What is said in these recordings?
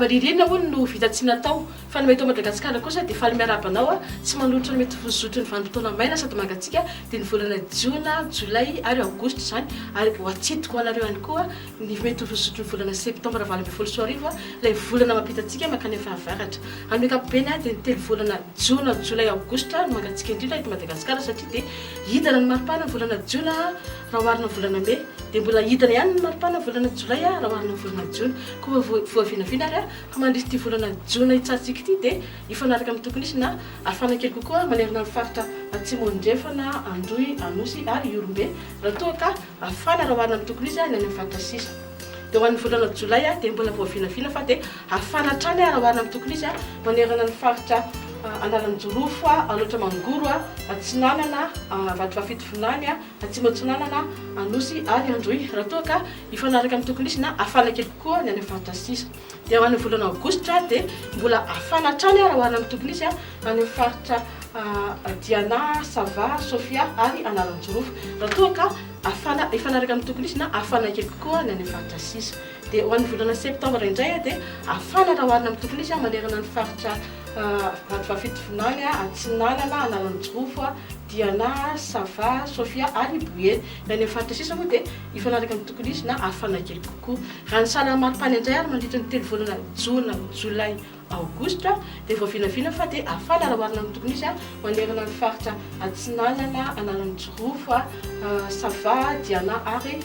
Zava-ririnina hono no vita tsy natao, fa ny Météo Madagascar kosa dia faly miarahaba anao sy manolotra ny mety ho zotry ny vanim-potoana maina sady mangatsiaka dia ny volana jiona, jolay ary aogositra izany ary ho atsidiko ho anareo ihany koa ny mety ho zotry ny volana septambra 2018 ilay volana mampita antsika mankany amin'ny fahavaratra. Amin'ny ankapobeny dia ny telo volana jona, jolay, aogositra no mangatsiaka indrindra eto Madagasikara satria dia hidana ny maripana ny volana jona raha oharina amin'ny volana mey dia mbola hidana ihany ny maripana ny volana jolay raha oharina amin'ny volana jona. Koa voavinavina ary fa mandritra ity volana jona hitsahantsika ity dia hifanaraka amin'ny tokony hisy na hafana kely kokoa manerana ny faritra Atsimo Andrefana, Androy, Anosy ary Ihorombe raha toa ka hafana raha oharina amin'ny tokony hisy ny any amin'ny faritra sisa. Dia ho an'ny volana jolay dia mbola voavinavina fa dia hafana hatrany raha oharina amin'ny tokony hisy manerana ny faritra Analanjirofo, Alaotra Mangoro, Atsinanana, Vatovavy Fitovinany, Atsimo Atsinanana, Anosy ary Androy raha toa ka hifanaraka amin'ny tokony hisy na hafana kely kokoa ny any amin'ny faritra sisa. Dia ho an'ny volana aogositra dia mbola hafana hatrany raha oharina amin'ny tokony hisy any amin'ny faritra Diana, Sava, Sofia ary Analanjirofo raha toa ka hafana hifanaraka amin'ny tokony hisy na hafana kely kokoa ny any amin'ny faritra sisa. Dia ho an'ny volana septambra indray dia hafana raha oharina amin'ny tokony hisy manerana ny faritra Vatovavy Fitovinany, Atsinanana, Analanjirofo, Diana, Sava, Sofia ary Boeny. Ny any amin'ny faritra sisa moa dia hifanaraka amin'ny tokony hisy na hafana kely kokoa. Raha ny sahala maripana indray ary mandritra ny telo volana jona, jolay, aogositra dia voavinavina fa dia hafana raha oharina amin'ny tokony hisy manerana ny faritra Atsinanana, Analanjirofo, Sava, Diana ary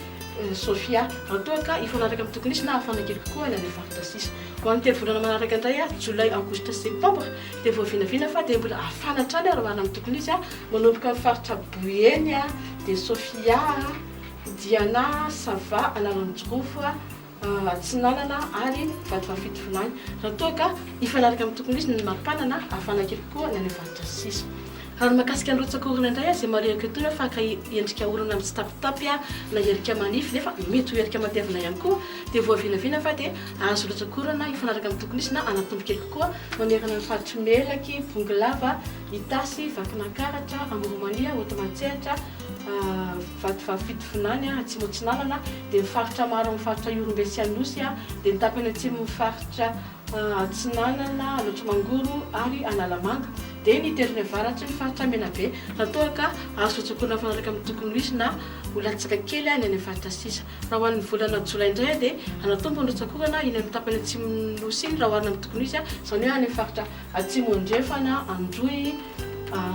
Sofia. Raha toa ka hifanaraka amin'ny tokony hisy na hafana kely kokoa ny any amin'ny faritra sisa. Ho an'ny telo volana manaraka indray, jolay, aogositra, septambra, dia voavinavina fa dia mbola hafana hatrany raha oharina amin'ny tokony hisy manomboka amin'ny faritra Boeny dia Sofia, Diana, Sava, Analanjirofo, Atsinanana ary Vatovavy Fitovinany raha toa ka hifanaraka amin'ny tokony ho izy ny maripana na hafana kely kokoa ny any amin'ny faritra sisa. Raha ny mahakasika ny rotsak'orana indray izay marihiko etoana fa ka endrika orana mitsitapitapy na erika manify nefa mety ho erika matevina ihany koa dia voavinavina fa dia azo rotsak'orana hifanaraka amin'ny tokony hisy na hanatombo kely kokoa manerana ny faritr'i Melaky, Bongolava, Itasy, Vakinankaratra, Amoronmania, Haute Matsiatra, Vatovavy Fitovinany, Atsimo Atsinanana, dia ny faritra maro amin'ny faritra Ihorombe sy Anosy, dia ny tapany atsimon'ny faritra Atsinanana, Alaotra Mangoro ary Analamanga, dia ny tendrony avaratry ny faritra Menabe, raha toa ka azo tsokoina mifanaraka amin'ny tokony ho izy na ho latsaka kely ny any amin'ny faritra sisa. Raha ho an'ny volana jolay indray dia hanatombo ny rotsak'orana iny amin'ny tapany atsimon'ny Nosy iny raha oharina amin'ny tokony ho izy, izany hoe any amin'ny faritra Atsimo Andrefana, Androy,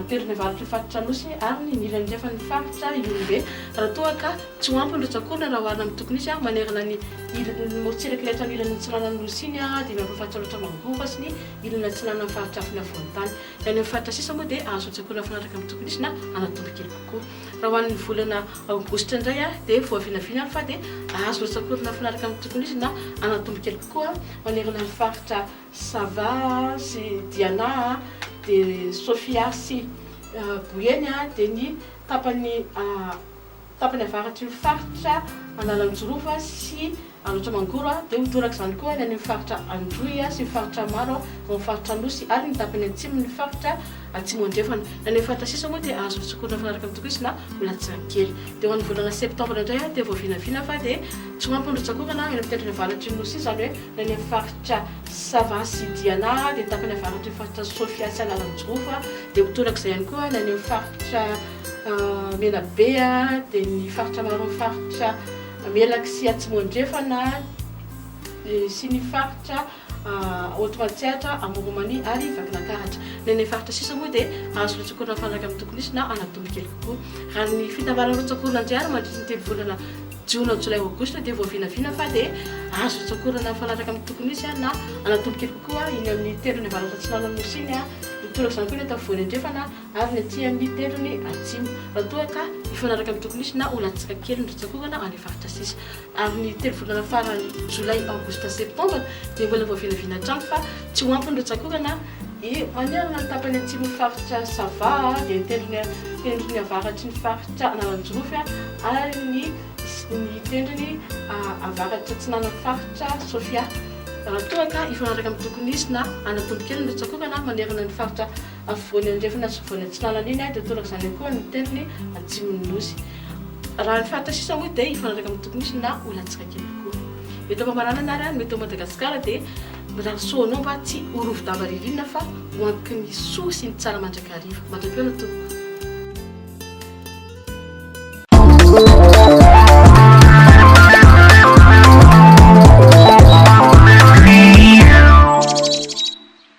tendrony avaratry ny faritra Anosy ary ny ilany andrefan'ny faritra Ihorombe raha toa ka tsy ho ampy ny rotsak'orana raha oharina amin'ny tokony hisy manerana ny ilany morontsiraka ilay hatramin'ny ilany atsinanan'ny Nosy iny dia miampy ny faritra Alaotra Mangoro sy ny ilany atsinanan'ny faritra Afovoan-tany. Ny any amin'ny faritra sisa moa dia azo rotsak'orana mifanaraka amin'ny tokony hisy na hanatombo kely kokoa. Raha ho an'ny volana aogositra indray dia voavinavina fa dia azo rotsak'orana mifanaraka amin'ny tokony hisy na hanatombo kely kokoa manerana ny faritra Sava sy Diana dia Sofia sy Boeny dia ny tapany tapany avaratry ny faritra Analanjirofo sy Alaotra Mangoro dia ho toraka izany koa ny any amin'ny faritra Androy sy ny faritra maro ao amin'ny faritra Anosy ary ny tapany atsimon'ny faritra Atsimo Andrefana. Ny any amin'ny faritra sisa moa dia azo tsokorina mifanaraka amin'ny tokony hisy na ho latsaka kely. Dia ho an'ny volana septambra indray dia voavinavina fa dia tsy ho ampy ny rotsak'orana any amin'ny tendrony avaratry ny Nosy izany hoe ny any amin'ny faritra Sava sy Diana dia ny tapany avaratry ny faritra Sofia sy Analanjirofo dia ho torak'izay ihany koa ny any amin'ny faritra Menabe dia ny faritra maro amin'ny faritra Melaky sy Atsimo Andrefana sy ny faritra Haute Matsiatra, Amoronmania ary Vakinankaratra. Ny any amin'ny faritra sisa moa dia azo rotsak'orana mifanaraka amin'ny tokony hisy na anatombo kely kokoa. Raha ny fitambaran'ny rotsak'orana indray ary mandritry ny telo volana Jona, Jolay, Aogositra dia voavinavina fa dia azo rotsak'orana mifanaraka amin'ny tokony hisy na anatombo kely kokoa iny amin'ny tendrony avaratra atsinanan'ny Nosy iny, ny torak'izany koa ny eto afovoany andrefana ary ny aty amin'ny tendrony atsimo raha toa ka hifanaraka amin'ny tokony hisy na ho latsaka kely ny rotsak'orana any amin'ny faritra sisa. Ary ny telo volana farany, jolay, aogositra, septambra, dia mbola voavinavina hatrany fa tsy ho ampy ny rotsak'orana e manerana ny tapany atsimon'ny faritra Sava, dia ny tendrony tendrony avaratry ny faritra Analanjirofo ary ny ny tendrony avaratra atsinanan'ny faritra Sofia. Raha toa ka hifanaraka amin'ny tokony hisy na hanatombo kely ny rotsak'orana manerana ny faritra afovoany andrefana sy afovoany atsinanana iny dia torak'izany ihany koa ny tendrony atsimon'ny Nosy. Raha ny faritra sisa moa dia hifanaraka amin'ny tokony hisy na ho latsaka kely kokoa. Eto am-pamaranana ary ny Météo Madagascar dia Mirary soa ho anao mba tsy ho rovi-damba ririnina fa ho antoky ny soa sy ny tsara mandrakariva. Mandra-pihaona tompoko.